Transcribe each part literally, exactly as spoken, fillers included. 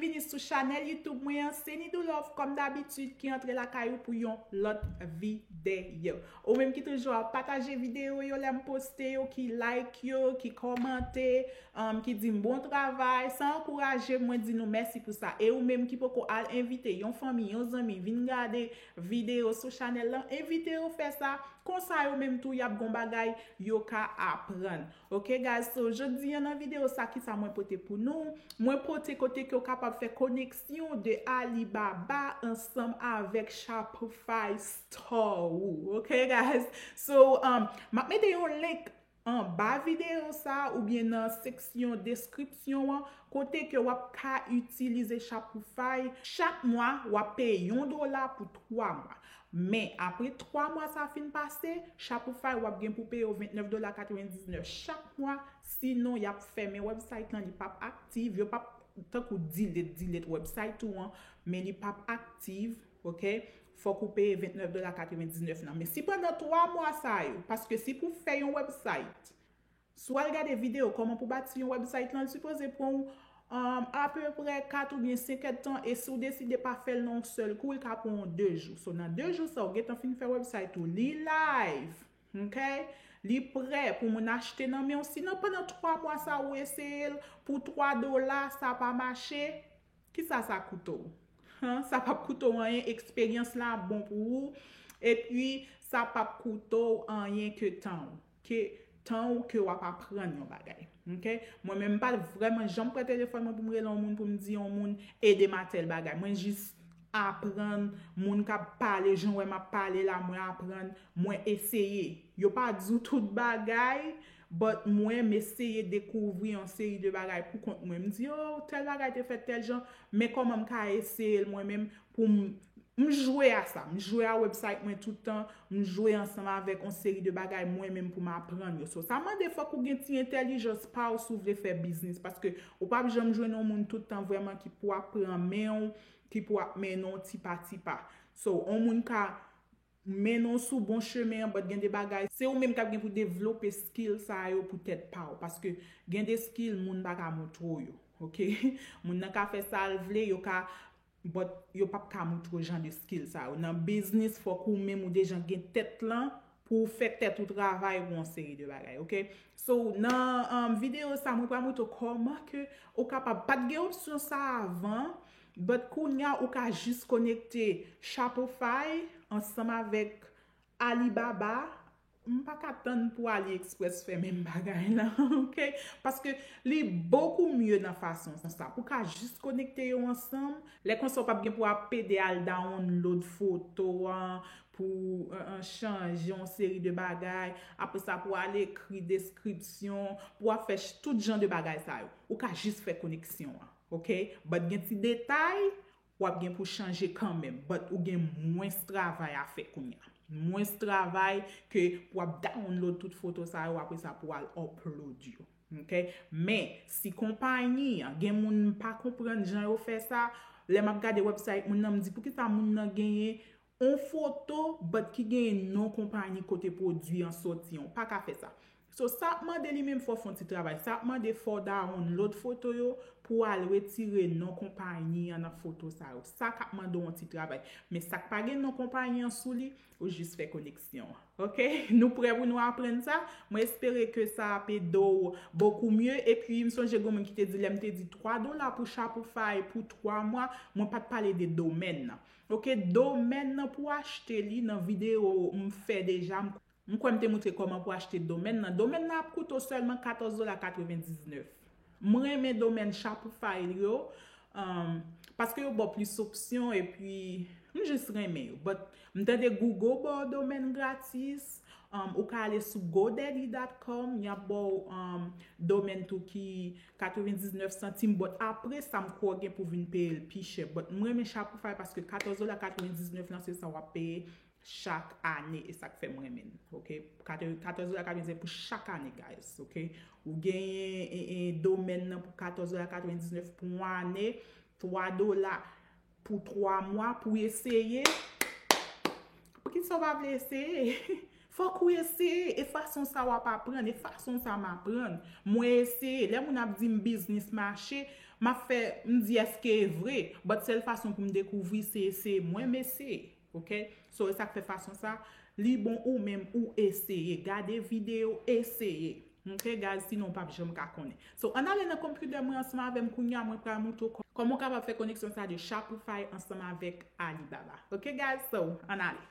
Byenvini sou chanèl YouTube mwen an, se Nidou Love, kòm dabitid, ki antre lakay ou pou yon lòt videyo. Ou menm ki toujou ap pataje videyo yo lè m poste yo, ki like yo, ki kòmante, um, ki di m bon travay, sa ankouraje m, mwen di nou mèsi pou sa. E ou menm ki poko al envite yon fanmi, yon zanmi, vin gade videyo sou chanèl lan, envite yo fè sa. Konsa yo menm tou, y ap gon bagay yo ka aprann. Ok, guys, so jodi a nan videyo sa, ki sa mwen pote pou nou? Mwen pote kote ke w kapab fè koneksyon de Alibaba ansanm avèk Shopify Store ou. Ok, guys? So, um, m ap mete yon link anba videyo sa oubyen nan seksyon deskripsyon an, kote ke w ap ka itilize Shopify. Chak mwa, w ap peye yon dola pou twa mwa. Men, apre twa mwa sa fin pase, Shopify w ap gen pou peye yo vennèf dola katrevendiznèf chak mwa. Sinon, y ap fèmen website lan, li p ap aktif, yo p ap tankou delete, delete website ou an, men li p ap aktif, ok? Fòk ou peye vennèf dola katrevendiznèf nan. Men si pandan twa mwa sa yo, paske si pou fè yon website, si w al gade videyo kòman pou bati yon website lan, li sipoze pran w, um, apeprè kat oubyen senk èdtan, e si w deside pa fè l nan yon sèl kou, li ka pran w de jou. So, nan de jou sa, w gentan fin fè website ou, li live, ok? Li prè pou moun achte nan men w. Sinon, pandan twa mwa sa, ou eseye l pou twa dola, sa pa mache, kisa sa koute w? Hein? Sa p ap koute w anyen, eksperyans la bon pou ou, epi sa p ap koute w anyen ke tan w, ke tan w ke w ap aprann yon bagay. Ok? Mwen menm, m pa t vrèman janm pran telefòn mwen pou m rele yon moun, pou m di yon moun, ede m a tèl bagay. Mwen jis aprann, moun k ap pale, jan w wè m ap pale la, mwen aprann, mwen eseye. Yo pa di w tout bagay, but mwen, m eseye dekouvri yon seri de bagay pou kont mwen. M di, oh, tèl bagay te fèt tèl jan, men kòman m ka eseye l mwen menm pou m, m jwe a sa. M jwe a website mwen tout tan, m jwe ansanm avèk yon seri de bagay mwen menm pou m aprann yo. So, sa mande fòk ou gen ti entèlijans pa w si w vle fè biznis, paske ou p ap janm jwenn yon moun tout tan vrèman ki pou ap pran men w, ki pou ap mennen w ti pa ti pa. So, yon moun ka mennen w sou bon chemen an, but gen de bagay, se ou menm k ap gen pou devlope skill sa yo pou tèt pa w, paske gen de skill moun pa ka montre w yo, ok? Moun nan ka fè sa l vle, yo ka, but yo p ap ka montre w jan de skill sa yo. Nan biznis, fòk ou menm ou deja gen tèt lan pou w fè tèt ou travay pou yon seri de bagay, ok? So, nan, um, videyo sa, mwen pral montre w kòman ke ou kapab, pa t gen opsyon sa avan, but kounya ou ka jis konekte Shopify ansanm avèk Alibaba. M pa ka tann pou AliExpress fè menm bagay la, ok? Paske li bokou mye nan fason sa. Pou ka jis konekte yo ansanm, lè konsa w p ap gen pou ap pede al download foto an, pou, euh, euh, chanje yon seri de bagay. Apre sa, pou al ekri deskripsyon, pou ap fè ch-, tout jan de bagay sa yo. Ou ka jis fè koneksyon an, ok? But gen ti detay, w ap gen pou chanje kanmenm, but ou gen mwens travay a fè kounya. Mwens travay ke pou ap download tout foto sa yo, apre sa pou al upload yo. Ok? Men, si konpayi an, gen moun m pa konprann jan yo fè sa, lè m ap gade website moun nan, m di, poukisa moun nan genyen yon foto, but ki genyen non konpayi kote pwodui an soti an? Ou pa ka fè sa. So, sa ap mande li menm fò w fè yon ti travay. Sa ap mande fò w download foto yo pou w al retire non konpayi an nan foto sa yo. Sa k ap mande w yon ti travay. Men sa k pa gen non konpayi an sou li, ou jis fè koneksyon an. Ok? Nou prè pou nou aprann sa? Mwen espere ke sa ap ede w bokou mye. Epi, m sonje gen moun ki te di, lè m te di twa dola pou Shopify pou twa mwa, mwen pa t pale de domèn nan. Ok? Domèn nan pou achte li nan videyo m fè deja, m M kwè m te montre kòman pou achte domèn nan. Domèn nan ap koute w sèlman katòz dola katrevendiznèf. M renmen domèn Shopify yo, um, paske yo ba w plis opsyon, epi m jis renmen yo. But m tande Google ba w domèn gratis, um, ou ka ale sou GoDaddy dot com, y ap ba w, um, domèn tou ki katrevendiznèf santim, but apre sa, m kwè w gen pou vin peye l pi chè. But m renmen Shopify paske katòz dola katrevendiznèf lan, se sa w ap peye chak ane, e sa k fè m renmen l, ok? Katòz, katòz dola katrevendiznèf pou chak ane, guys, ok? Ou genyen, e, e, domèn nan pou katòz dola katrevendiznèf pou yon ane, twa dola pou twa mwa pou eseye. Poukisa w pa vle eseye? Fòk ou eseye, e fason sa w ap aprann, e fason sa m aprann. Mwen eseye. Lè moun ap di m biznis mache, m ap fè, m di èske e vre, but sèl fason pou m dekouvri se eseye. Mwen m eseye, ok? So, e sa k fè fason sa, li bon ou menm ou eseye. Gade videyo, eseye. Ok, guys, sinon w p ap janm ka konnen. So, ann ale nan konpyutè mwen ansanm avè m kounye a, mwen pral montre w kò-, kòman w kapab fè koneksyon sa de Shopify ansanm avèk Alibaba. Ok, guys, so, ann ale.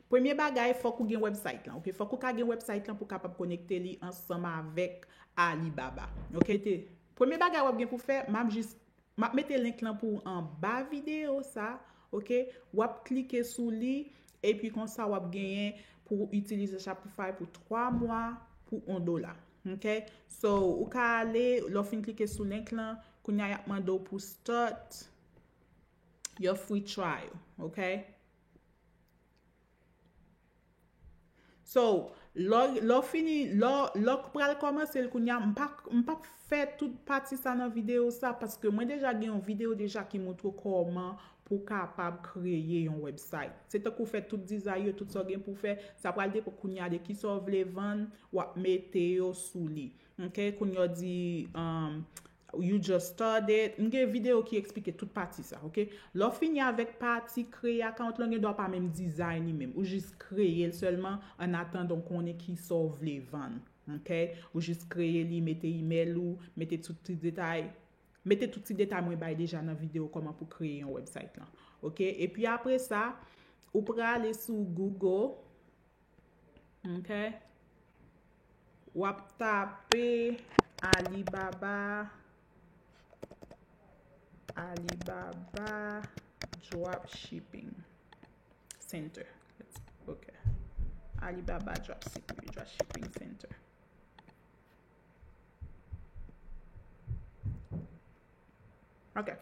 Premye bagay, fòk ou gen website lan, ok? Fòk ou ka gen website lan pou w kapab konekte li ansanm avèk Alibaba, ok? Te, premye bagay w ap gen pou fè, m ap jis, m ap mete link lan pou w anba videyo sa, ok? W ap klike sou li, epi konsa w ap genyen pou w itilize Shopify pou twa mwa pou yon dola, ok? So, ou ka ale, lè w fin klike sou link lan, kounye a y ap mande w pou start your free trial, ok? So, lè w, lè w fini, lè w, lè w pral kòmanse l kounye a, m pa, m p ap fè tout pati sa nan videyo sa, paske mwen deja gen yon videyo deja ki montre w kòman pou w kapab kreye yon website. Se tankou w fè tout dizay yo, tout sa w gen pou w fè, sa pral depann kounye a de kisa w vle vann, w ap mete yo sou li. Ok, kounye a w di, um, you just started. M gen videyo ki eksplike tout pati sa, ok? Lè w fini avèk pati kreye account lan, gen dwa pa menm design li menm. Ou jis kreye l sèlman, an atandan w konnen kisa w vle vann, ok? Ou jis kreye li, mete email ou, mete tout ti detay. Mete tout ti detay mwen bay deja nan videyo kòman pou kreye yon website lan, ok? Epi apre sa, ou prale sou Google, ok? W ap tape Alibaba, Alibaba Dropshipping Center. Ok. Alibaba Dropshipping, Dropshipping Center. Ok.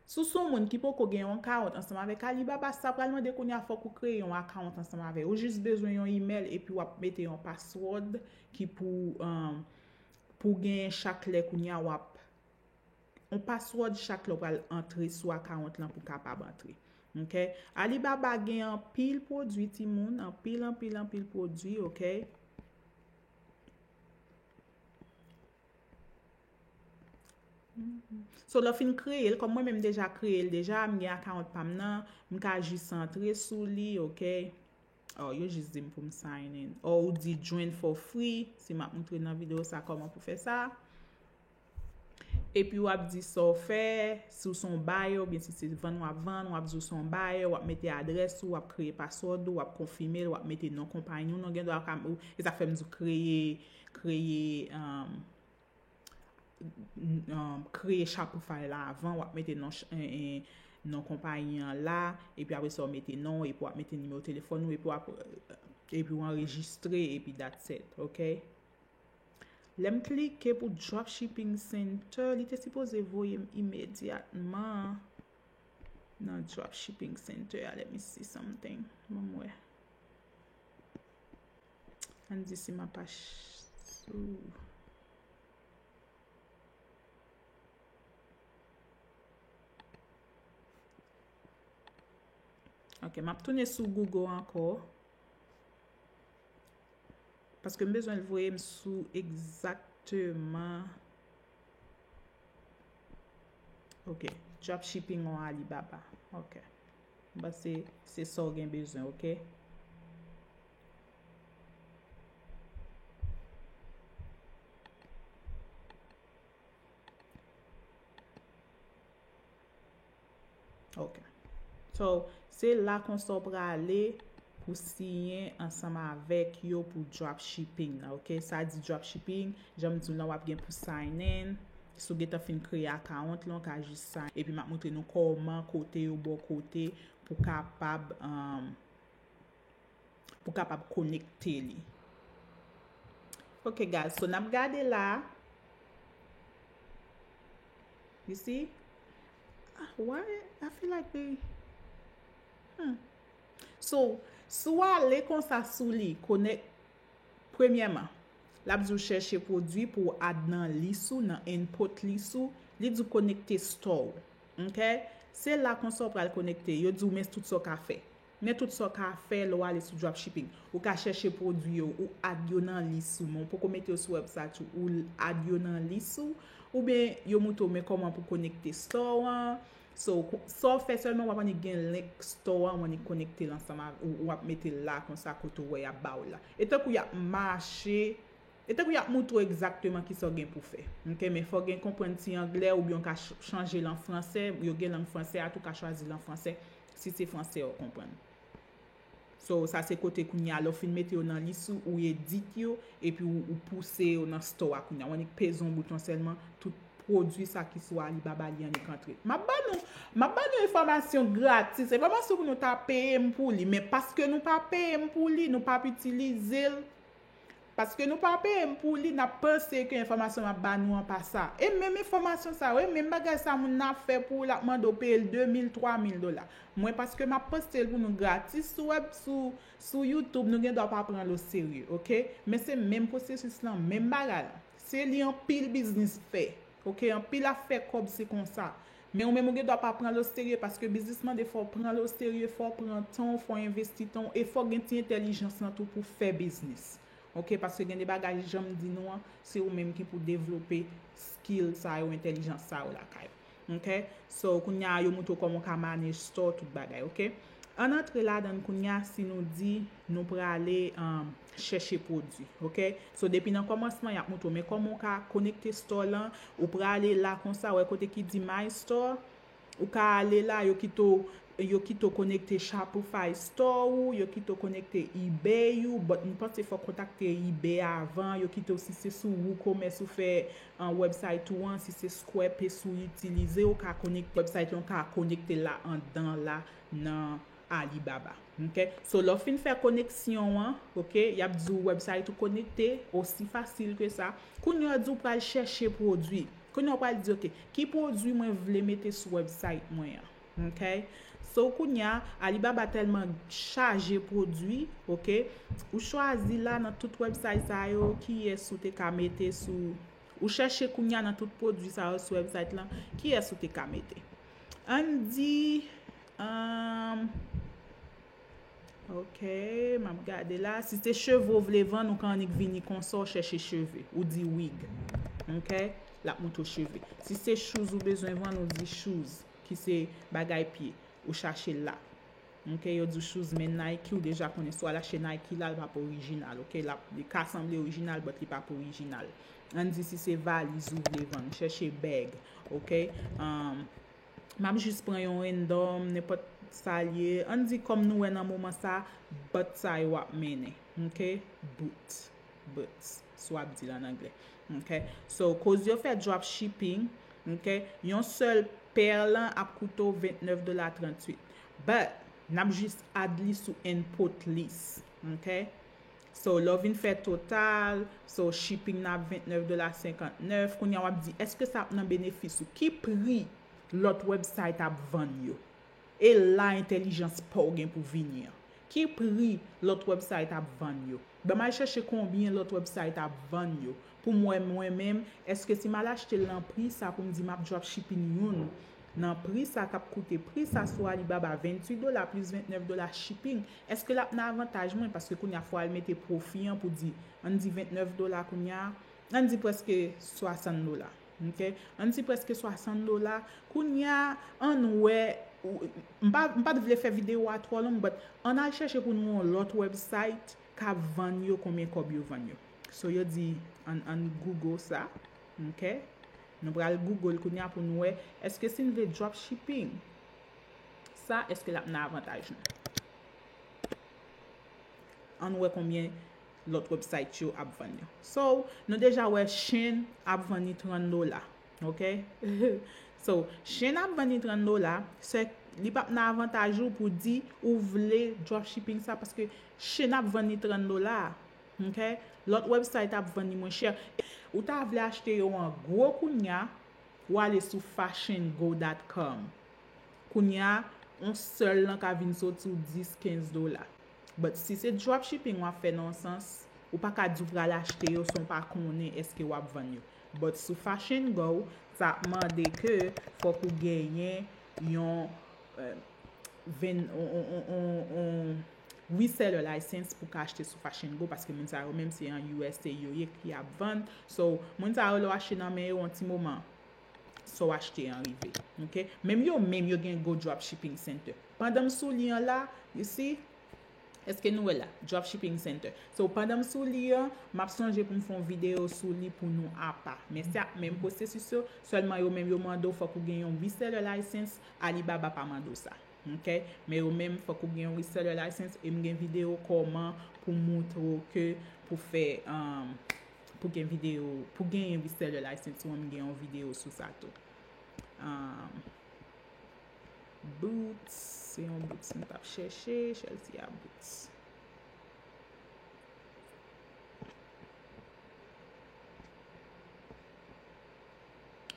Si w se yon moun ki poko gen yon account ansanm avèk Alibaba, sa pral mande kounye a fòk ou kreye yon account ansanm avè yo. Ou jis bezwen yon email epi w ap mete yon password ki pou, um, pou genyen chak lè kounye a w ap, yon password chak lè w pral antre sou account lan pou kapab antre. Ok? Alibaba gen anpil pwodui timoun, anpil, anpil, anpil pwodui, ok? So, lè w fin kreye l, kòm mwen menm m deja kreye l deja, m gen account pa m nan, m ka jis antre sou li, ok? Oh, yo jis di m pou m sign in. Or, ou di join for free, si m ap montre nan videyo sa kòman pou fè sa. Epi w ap di sa w fè, si w se yon buyer, oubyen si se vann w ap vann, w ap di w se yon buyer, w ap mete adrès ou, w ap kreye password ou, w ap konfime l, w ap mete non konpayi w, non gen dwa ka, ou, e sa k fè m di w kreye, kreye, um, n-, um, kreye Shopify la avan, w ap mete non ch-, en, en, non konpayi an la, epi apre sa w mete non, epi w ap mete nimewo telefòn ou, epi w ap, epi w anrejistre, epi that's it, ok? Lè m klike pou Dropshipping Center, li te sipoze voye m imedyatman nan Dropshipping Center a. Let me see something. Ban m wè. Ann di si m ap ach-, ooh. Ok, m ap tounen sou Google ankò. Paske m bezwen l voye m sou egzakteman. Ok, dropshipping on Alibaba. Ok. M panse se sa w gen bezwen, ok? Ok. So, se la konsa w prale pou siyen ansanm avèk yo pou dropshipping nan, ok? Sa di dropshipping, jan m di w lan, w ap gen pou sign in. Si w gentan fin kreye account lan, w ka jis sign. Epi m ap montre nou kòman kote yo bò kote pou kapab, um, pou kapab konekte li. Ok, guys, so n ap gade la. You see? Ah, why? I feel like they, hmm. So, si w ale konsa sou li, konek-, premyèman, l ap di w chèche pwodui pou w add nan lis ou, nan input lis ou, li di w konekte store w. Ok? Se la konsa w pral konekte. Yo di w men tout sa w ka fè. Men tout sa w ka fè lè w ale sou dropshipping. Ou ka chèche pwodui yo, ou add yo nan lis ou, men ou poko mete yo sou website ou, ou add yo nan lis ou, oubyen yo montre w men kòman pou konekte store an. So, sa w fè sèlman, w ap annik gen link store an, w annik konekte l ansanm avè, ou, w ap mete l la konsa kote w wè y ap ba w la. E tankou y ap mache, e tankou y ap montre w egzakteman kisa w gen pou fè. Ok, men fò w gen konprann ti anglè oubyen w ka ch- chanje l an fransè, yo gen lang fransè a tou, w ka chwazi l an fransè si se fransè w konprann. So, sa se kote kounye a, lè w fin mete yo nan lis ou, ou edit yo, epi ou, ou pouse yo nan store a kounye a. W annik peze yon bouton sèlman, tout pwodui sa ki sou Alibaba li annik antre. M ap ba nou, m ap ba nou enfòmasyon gratis, enfòmasyon pou nou ta peye m pou li, men paske nou pa peye m pou li, nou p ap itilize l, paske nou pa peye m pou li, n ap panse ke enfòmasyon m ap ba nou an pa sa. E menm enfòmasyon sa yo, e menm bagay sa moun nan ap fè pou ou, l ap mande w peye l de mil, twa mil dola. Mwen, paske m ap poste l pou nou gratis sou web, sou, sou YouTube, nou gen dwa pa pran l oserye, ok? Men se menm pwosesis lan, menm bagay la. Se li anpil biznis fè, ok? Anpil afè kòb se konsa. Men ou menm ou gen dwa pa pran l oserye, paske biznis mande fò w pran l oserye, fò w pran tan w, fò w envesti tan w, e fò w gen ti entèlijans lan tou pou fè biznis. Ok, paske gen de bagay, jan m di nou an, se ou menm ki pou devlope skill sa yo, entèlijans sa yo lakay ou. Ok? So, kounye a, yo montre w kòman w ka manage store, tout bagay, ok? Ann antre ladan l kounye a, si nou di nou prale, um, chèche pwodui, ok? So, depi nan kòmansman, y ap montre w, men kòman w ka konekte store lan, ou prale la konsa, wè kote ki di My Store, ou ka ale la, yo kite w, yo kite w konekte Shopify Store ou, yo kite w konekte eBay ou, but m panse fò w kontakte eBay avan, yo kite w si se sou WooCommerce ou fè, an, website ou an, si se Squarespace ou itilize, ou ka konekte website lan, ou ka konekte la andan la nan Alibaba. Ok? So, lè w fin fè koneksyon an, ok, y ap di w website ou konekte, osi fasil ke sa. Kounye a, yo di w pral chèche pwodui. Kounye a, w pral di, ok, ki pwodui mwen vle mete sou website mwen an? Ok? So, kounye a, Alibaba tèlman chaje pwodui, ok? Ou chwazi la nan tout website sa yo, kiyès ou te ka mete sou, ou chèche kounye a nan tout pwodui sa yo sou website lan, kiyès ou te ka mete? Ann di, um, ok, m ap gade la. Si se cheve w vle vann, ou ka annik vini konsa, w chèche cheve. Ou di wig. Ok? L ap montre w cheve. Si se shoes ou bezwen vann, ou di shoes, ki se bagay pye. Ou chache l la. Ok, yo di w shoes men Nike, ou deja konnen si w al achte Nike la, l p ap orijinal, ok? L ap, li ka sanble orijinal, but li p ap orijinal. Ann di si se valiz ou vle vann, chèche bag, ok? Um, m ap jis pran yon random, nenpòt sa l ye. Ann di kòm nou wè nan moman sa, boot sa yo ap mennen, ok? Boot. Boot, si w ap di l an anglè. Ok? So, koz yo fè dropshipping, ok? Yon sèl pè lan ap koute w vennèf dola tranntuit. But, n ap jis add li sou input list. Ok? So, lè w vin fè total, so, shipping nan ap vennèf dola senkantnèf. Kounye a w ap di, èske sa ap nan benefis ou? Ki pri lòt website ap vann yo? E la entèlijans pa w gen pou vini an. Ki pri lòt website ap vann yo? Ban m al chèche konbyen lòt website ap vann yo. Pou m wè mwen menm, èske si m al achte l nan pri sa pou m di m ap dropshipping youn nan pri sa k ap koute pri sa sou Alibaba venntuit dola plis vennèf dola shipping, èske l ap nan avantaj mwen? Paske kounye a fò w al mete pwofi an pou di, ann di vennèf dola kounye a, ann di prèske swasant dola. Ok? Ann di prèske swasant dola. Kounye a, ann wè, ou, m pa, m pa t vle fè videyo a twò long, but ann al chèche pou nou yon lòt website k ap vann yo, konbyen kòb yo vann yo. So, yo di, ann, ann Google sa. Ok? Nou pral Google kounye a pou nou wè, èske si n vle dropshipping, sa, èske l ap nan avantaj nou? Ann wè konbyen lòt website yo ap vann yo. So, nou deja wè Shein ap vann li trant dola. Ok? So, Shein ap vann li trant dola, se, li p ap nan avantaj ou pou di ou vle dropshipping sa, paske Shein ap vann li trant dola. Ok? Lòt website ap vann li mwen chè. Ou ta vle achte yo an gwo kounye a, ou ale sou fashion go dot com. Kounye a, yon sèl lan ka vin soti w dis, kenz dola. But si se dropshipping w ap fè nan yon sans, ou pa ka di w pral achte yo san w pa konnen èske w ap vann yo. But sou Fashion Go, sa ap mande ke fòk ou genyen yon, euh, ven on, on, on, on, on reseller license pou ka achte sou Fashion Go, paske moun sa yo menm se an U S A yo ye ki ap vann. So, moun sa yo lè w achte nan men yo yon ti moman, sa w achte an rive. Ok? Menm yo menm yo gen gwo dropshipping center. Pandan m sou li an la, you see? Èske nou wè la? Dropshipping center. So, pandan m sou li an, m ap sonje pou m fè yon videyo sou li pou nou apa. Men se ap menm pwosesis yo, sèlman yo menm yo mande w fòk ou gen yon reseller license, Alibaba pa mande w sa. Ok? Men yo menm fòk ou gen yon reseller license e m gen videyo kòman pou moutre w ke pou fè, um, pou gen videyo, pou genyen reseller license ou an, m gen yon videyo sou sa tou. Um, boots, se yon boots m t ap chèche, Chelsea a boots.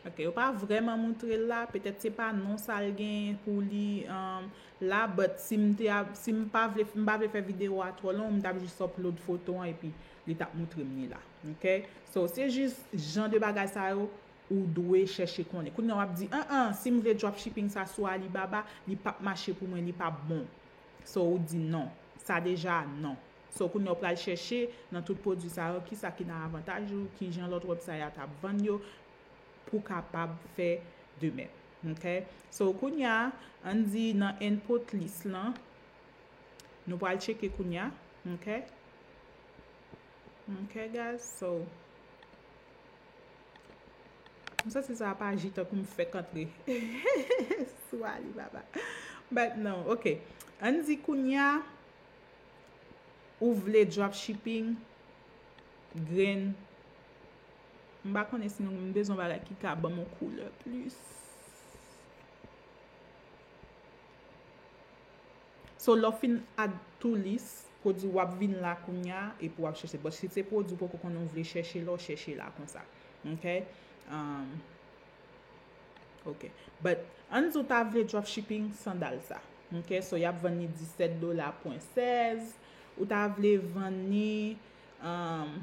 Ok, yo pa vrèman moutre l la, petèt se pa non sa l gen pou li, um, la, but si m te ap, si m pa vle, m pa vle fè videyo a twò long, m t ap jis upload foto an epi li t ap moutre m li la. Ok? So, se jis jan de bagay sa yo, ou dwe chèche konnen. Kounye a w ap di, an an, si m vle dropshipping sa sou Alibaba, li p ap mache pou mwen, li p ap bon. So, ou di non. Sa deja non. So, kounye a w pral chèche nan tout pwodui sa yo, kisa ki nan avantaj ou, kijan lòt website a t ap vann yo, pou w kapab fè de menm. Ok? So, kounye a, ann di nan input list lan, nou pral tcheke kounye a. Ok? Ok, guys, so, m santi sa pa ji tankou m fèk antre sou Alibaba. But no, ok. Ann di kounye a, ou vle dropshipping, grenn. M pa konnen si nou, m bezwen bagay ki ka ban m yon koulè plis. So, lè w fin add to list, pwodui w ap vin la kounye a, epi w ap chèche. But si se pwodui w poko konnen w vle chèche la, w chèche la konsa. Ok? Um, ok. But, ann di w ta vle dropshipping sandal sa. Ok? So, y ap vann li disèt dola pwen sèz. Ou ta vle vann li, um,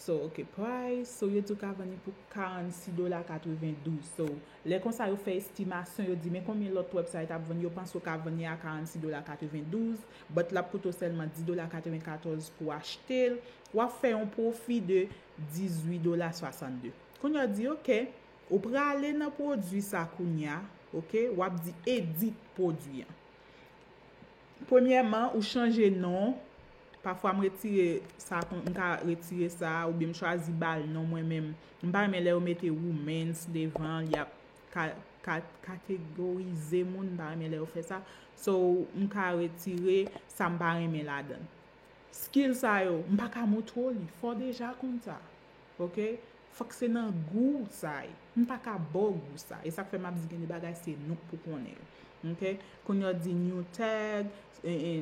So, ok, price. So, yo di w ka vann li pou karannsis dola katrevendouz. So, lè konsa, yo fè estimasyon, yo di, men konbyen lòt website ap vann, yo panse w ka vann li a karannsis dola katrevendouz, but l ap koute w sèlman dis dola katrevenkatòz pou achte l. W ap fè yon pwofi de dizuit dola swasannde. Kounye a, w di, ok, ou prale nan pwodui sa kounye a, ok, w ap di edit pwodui an. Premyèman, ou chanje non. Pafwa, m retire sa, m ka retire sa, oubyen m chwazi ba l non mwen menm. M pa renmen lè yo mete women's devan, l ap ka, ka, kategorize moun, m pa renmen lè yo fè sa. So, m ka retire sa m pa renmen ladan l. Skill sa yo, m pa ka moutre w li, fò w deja konn sa. Ok? Fòk se nan gou w sa ye. M pa ka ba w gou sa. E sa k fè m ap di gen de bagay se nou k pou konnen yo. Ok? Kounye a w di new tag, e, e,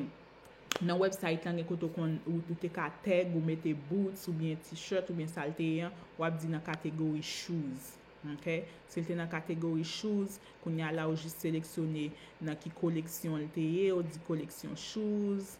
nan website lan gen kote w konn, ou, ou te ka tag, ou mete boots, oubyen t-shirt, oubyen sa l te ye an, w ap di nan kategori shoes. Ok? Si l te nan kategori shoes, kounye a la ou jis seleksyone nan ki koleksyon l te ye, ou di koleksyon shoes.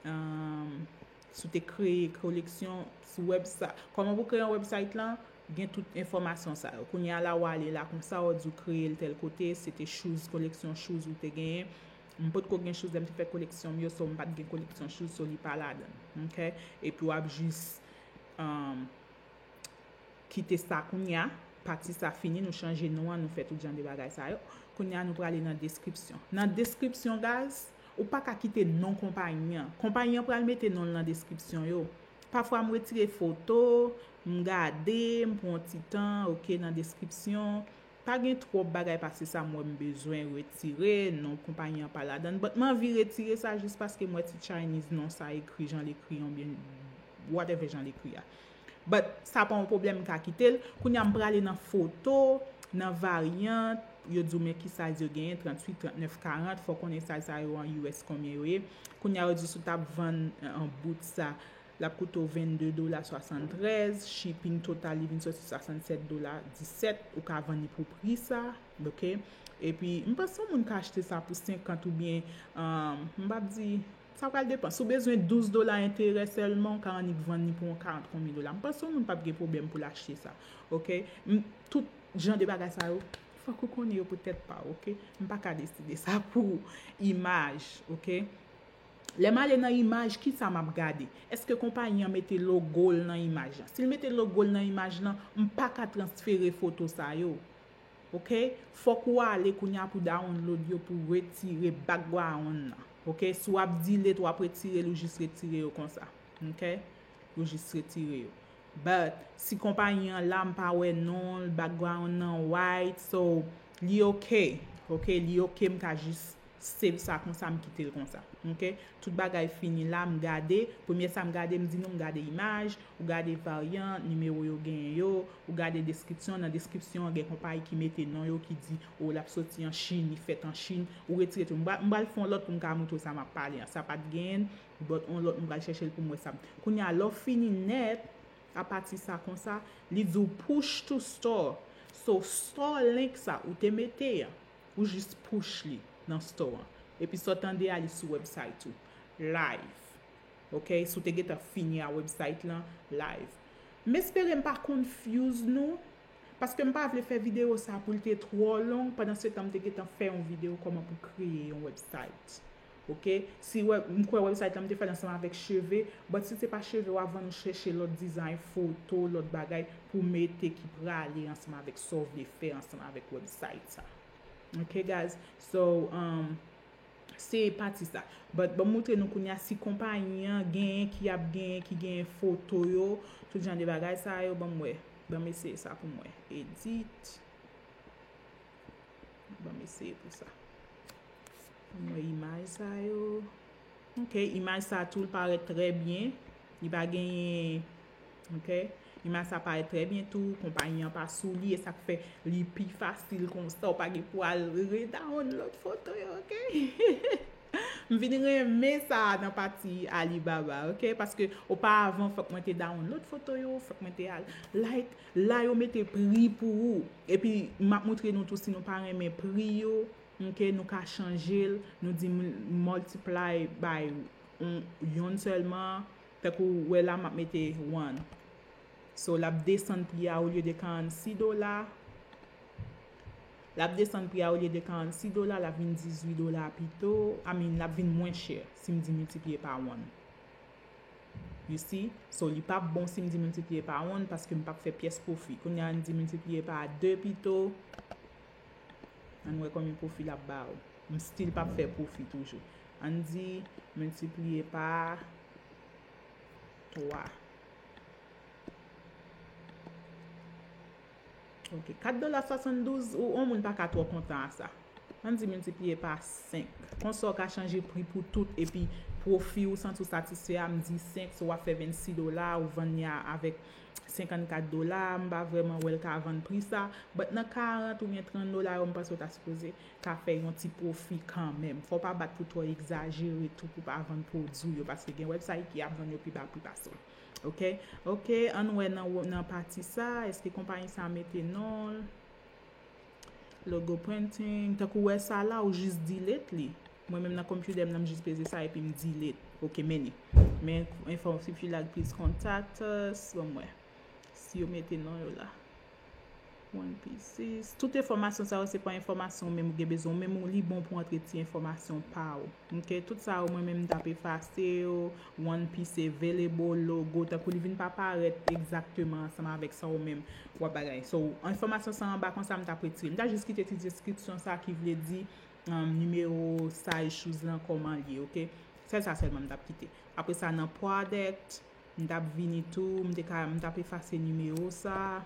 Um, si w te kreye koleksyon sou website, kòman pou kreye yon website lan, gen tout enfòmasyon sa yo. Kounye a la, w ale la konsa, w di w kreye l tèl kote, se te shoes, koleksyon shoes ou te genyen. M potko gen shoes, lè m te fè koleksyon m yo, so m pa t gen koleksyon shoes, so li pa ladan. Ok? Epi w ap jis, um, kite sa kounye a, pati sa fini, nou chanje non an, nou fè tout jan de bagay sa yo. Kounye a, nou prale nan deskripsyon. Nan deskripsyon, guys, ou pa ka kite non konpayi an. Konpayi an pral mete non l nan deskripsyon yo. Pafwa, m retire foto, m gade, m pran yon ti tan, ok, nan deskripsyon. Pa gen twòp bagay pase sa m wè m bezwen retire, non konpayi an pa ladan l. But m anvi retire sa jis paske m wè ti Chinese non sa ekri jan l ekri an, oubyen whatever jan l ekri a. But sa pa yon pwoblèm, m ka kite l. Kounye a m prale nan foto, nan varyant, yo di w men ki size yo genyen, tranntuit, trannèf, karant, fò w konnen size sa yo an U S konbyen yo ye. Kounye a yo di w si w t ap vann, eh, an bout sa, l ap koute w vennde dola swasanntrèz, shipping total li vin soti swasannsèt dola disèt, ou ka vann li pou pri sa, ok? Epi, m panse yon moun ka achte sa pou senkant oubyen, um, m p ap di, sa pral depan. Si w bezwen douz dola enterè sèlman, w ka annik vann li pou yon karant konbyen dola. M panse yon moun p ap gen pwoblèm pou l achte sa, ok? M, tout jan de bagay sa yo, Fòk ou konnen yo pou tèt pa w, oke? M pa ka deside sa pou ou. Imaj, oke? Lè m ale nan imaj, ki sa m ap gade? Èske konpayi an mete logo l nan imaj lan? Si l mete logo l nan imaj lan, m pa ka transfere foto sa yo. Oke? Fòk ou ale kounye a pou download yo, pou retire background nan. Oke? Si w ap delete, w ap retire l, ou jis retire yo konsa. Oke? Ou jis retire yo. But, si konpayi an la, m pa wè non l, background nan white, so, li oke. Oke? Li oke, m ka jis save sa konsa, m kite l konsa. Oke? Tout bagay fini la, m gade. Premye sa m gade, m di nou, m gade imaj, ou gade varyant, nimewo yo genyen yo, ou gade deskripsyon. Nan deskripsyon an, gen konpayi ki mete non yo, ki di, o, l ap soti an Chin, li fèt an Chin. Ou retire tou. M pral, m pral fè yon lòt pou m ka montre w sa m ap pale an. Sa pa t genyen, but yon lòt, m pral chèche l pou m wè sa. Kounye a, lè w fini nèt, apati sa konsa, li di w push to store. So, store link sa ou te mete an, ou jis push li nan store an. Epi sa w tande a, li sou website ou. Live. Oke? Si w te gentan fini a website lan, live. M espere m pa confuse nou, paske m pa vle fè videyo sa pou l te twò long, pandan se tan m te gentan fè yon videyo kòman pou kreye yon website. Oke? Si wè, m kwè website lan m te fè l ansanm avèk cheve, but si se pa cheve w ap vann, ou chèche lòt design, foto, lòt bagay pou mete ki prale ansanm avèk sa w vle fè ansanm avèk website sa. Oke, guys? So, um, se pati sa. But, ban m montre nou kounye a si konpayi an genyen ki ap genyen, ki genyen foto yo. Tout jan de bagay sa yo, ban m wè. Ban m eseye sa pou m wè. Edit. Ban m eseye pou sa. Ban m wè imaj sa yo. Oke, imaj sa tou, l parèt trè byen. Li pa genyen, oke? Imaj sa parèt trè byen tou. Konpayi an pa sou li, e sa k fè li pi fasil konsa. Ou pa gen pou al redownload foto yo, oke? M vin renmen sa nan pati Alibaba, oke? Paske oparavan, fòk mwen te download foto yo, fòk mwen te al like. La, yo mete pri pou ou. Epi, m ap montre nou tou si nou pa renmen pri yo. Oke, nou ka chanje l, nou di m-, multiply by yon, yonn sèlman, tankou w wè la m ap mete one. So, l ap desann pri a, olye de karannsis dola, l ap desann pri a, olye de karannsis dola, l ap vin dizuit dola pito, I mean, l ap vin mwen chè si m di miltipliye pa one. You see? So, li p ap bon si m di miltipliye pa one paske m p ap fè pyès pwofi. Kounye a, ann di miltipliye pa de pito. Ann wè konbyen pwofi l ap ba ou. M still p ap fè pwofi toujou. Ann di miltipliye pa twa. Ok, kat dola swasanndouz, ou, yon moun pa ka twò kontan a sa. Ann di miltipliye pa senk. Konsa w ka chanje pri pou tout, epi pwofi ou santi w satisfè a, m di senk, so w ap fè vennsis dola, ou vann li a avèk senkannkat dola, m pa vrèman wè l ka vann pri sa, but nan karant oubyen trant dola yo, m panse w ta sipoze ka fè yon ti pwofi kanmenm. Fò w pa bat pou twò egzajere tou, pou w pa vann pwodui yo, paske gen website ki ap vann yo pi ba pri pase w. Ok, ok, ann wè nan, nan pati sa, èske konpayi sa mete non l? Logo printing, tankou w wè sa la, ou jis delete li. Mwen menm nan konpitè m nan, m jis peze sa epi m delete. Ok, men li. Men info, if you like, please contact us. Ban m wè si yo mete non yo la. One pieces. Tout enfòmasyon sa yo, se pa enfòmasyon ou menm ou gen bezwen. Ou menm ou li bon pou antre ti enfòmasyon pa ou. Ok, tout sa yo, mwen menm m t ap efase yo. One piece available, logo, tankou li vin pa parèt egzakteman ansanm avèk sa ou menm w ap bagay. So, enfòmasyon sa anba konsa, m t ap retire. M ta jis kite ti deskripsyon sa ki vle di, um, nimewo, size shoes lan, kòman l ye, ok? Sèl sa sèlman m t ap kite. Apre sa, nan product, m t ap vini tou, m te ka, m t ap efase nimewo sa.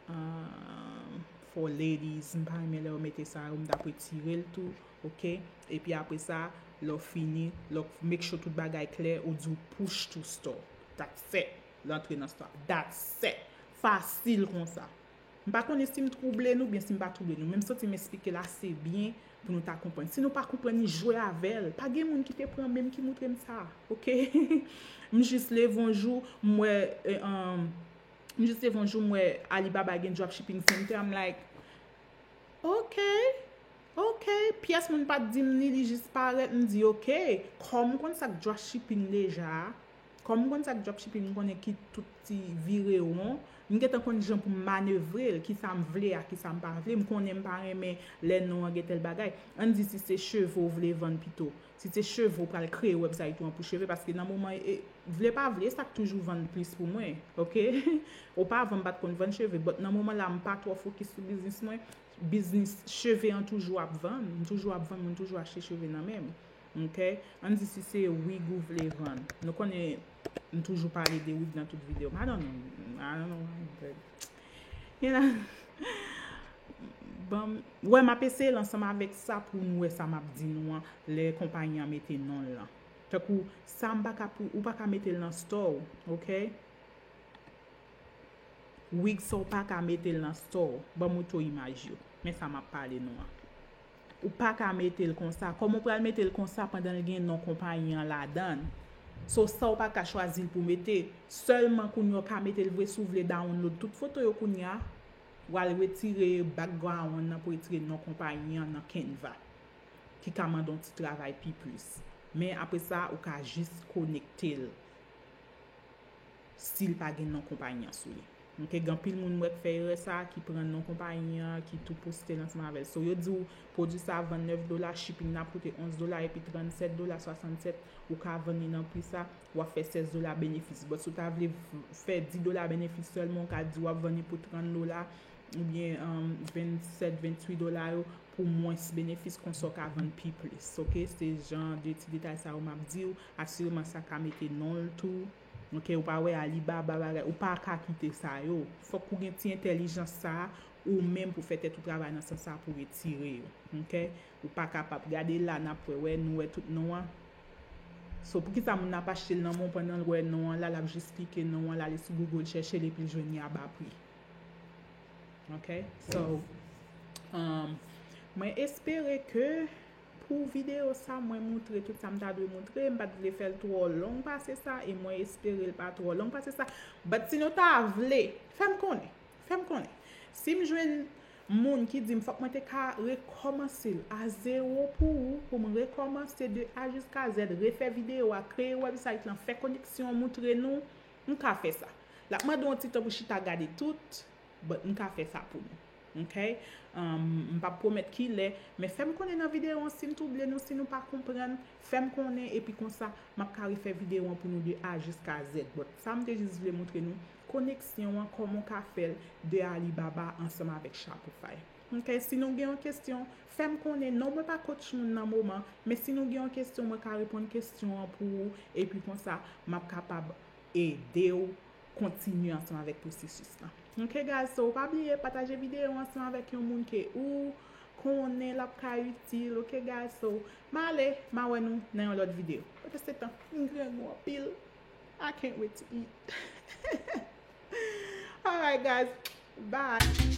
Um, for ladies, m pa renmen lè yo mete sa yo, m t ap retire l tou, ok? Epi apre sa, lè w fini, lè w make sure tout bagay klè, ou di w push to store. That's it. L antre nan store. That's it. Fasil konsa. M pa konnen si m twouble nou, oubyen si m pa twouble nou, men m santi m esplike l ase byen pou nou ta konprann. Si nou pa konprann li, jwe avè l. Pa gen moun ki te pran men m ki montre m sa, ok? M jis leve yon jou, m wè, eh, um, m jis leve yon jou, m wè Alibaba gen dropshipping center, I'm like, ok, ok, pyès moun pa t di m li, li jis parèt, m di, ok, kòm m konn sa k dropshipping deja, Kòm m konn sa k dropshipping, m konnen ki tout ti vire won. M gentan konn jan pou m manevre l, ki sa m vle a, ki sa m pa vle. M konnen m pa renmen lè non an gen tèl bagay. Ann di si se cheve w vle vann pito. Si se cheve w pral kreye website ou an pou cheve, paske nan moman, e, vle pa vle, e sa k toujou vann plis pou mwen, oke? Opavant m pa t konn vann cheve, but nan moman la, m pa twò fokis sou biznis mwen. Biznis cheve an toujou ap vann, m toujou ap vann, moun toujou achte cheve nan men m. Oke? Ann di si se wig ou vle vann. Nou konnen m toujou pale de wig nan tout videyo m. I don't know. I don't know why, but, you know. Bon, wè, m ap eseye l ansanm avèk sa pou nou wè sa m ap di nou an, lè konpayi an mete non l lan. Tankou, sa m pa ka pou, ou pa ka mete l nan store w, oke? Wig sa w pa ka mete l nan store w. Ban m oto imaj yo. Men sa m ap pale nou an. Ou pa ka mete l konsa. Kòman w pral mete l konsa pandan l gen non konpayi an ladan l? So, sa w pa ka chwazi l pou mete. Sèlman kounye a w ka mete l vre si w vle download tout foto yo kounye a. W al retire background nan pou retire non konpayi an nan Canva. Ki ka mande yon ti travay pi plis. Men apre sa, ou ka jis konekte l. Si l pa gen non konpayi an sou li. Oke, gen anpil moun m wè k fè erè sa, ki pran non konpayi an, ki tou poste l ansanm avè l. So, yo di w, pwodui sa vann nèf dola, shipping nan ap koute onz dola, epi trannsèt dola swasannsèt, ou ka vann li nan pri sa, w ap fè sèz dola benefis. But si w ta vle v-, fè dis dola benefis sèlman, ou ka di w ap vann li pou trant dola, oubyen, um, vennsèt, venntuit dola yo, pou mwens benefis, konsa w ka vann pi plis, oke? Se jan de ti detay sa yo m ap di w, asireman sa ka mete non l tou, oke? Ou pa wè Alibaba bagay, ou pa ka kite sa yo. Fòk ou gen ti entèlijans sa a, ou menm pou fè tèt ou travay nan sans sa pou retire yo, oke? Ou pa kapab gade la, n ap wè, wè, nou wè tout non an. So, poukisa moun nan ap achte l nan men w pandan l wè non an la, l ap jis klike non an, l ale sou Google chèche l epi l jwenn li a ba pri? Ok? So, um, mwen espere ke pou videyo sa, mwen moutre tout sa m ta dwe moutre. M pa t vle fè l twò long pase sa, e mwen espere l pa twò long pase sa. But si nou ta vle, fè m konnen. Fè m konnen. Si m jwenn moun ki di m fòk mwen te ka rekòmanse l a zewo pou ou, pou m rekòmanse de A jiska Z, refè videyo a, kreye website lan, fè koneksyon an, moutre nou, m ka fè sa. L ap mande w yon ti tan pou chita gade tout, but m ka fè sa pou nou. Ok? Um, m p ap pwomèt kilè, men fè m konnen nan videyo an si n twouble nou, si nou pa konprann, fè m konnen, epi konsa, m ap ka refè videyo an pou nou de A jiska Z. But sa m te jis vle moutre nou, koneksyon an, kòman w ka fè l de Alibaba ansanm avèk Shopify. Ok, si nou gen yon kesyon, fè m konnen. Non, mwen pa coach moun nan moman, men si nou gen yon kesyon, mwen ka reponn kesyon an pou ou, epi konsa, m ap kapab ede w kontinye ansanm avèk pwosesis lan. Ok, guys, so pa bliye pataje videyo ansanm avèk yon moun ke ou konnen l ap ka itil. Ok, guys, so m ale, m a wè nou nan yon lòt videyo. Pandan se tan, m grangou anpil. I can't wait to eat. Alright, guys. Bye.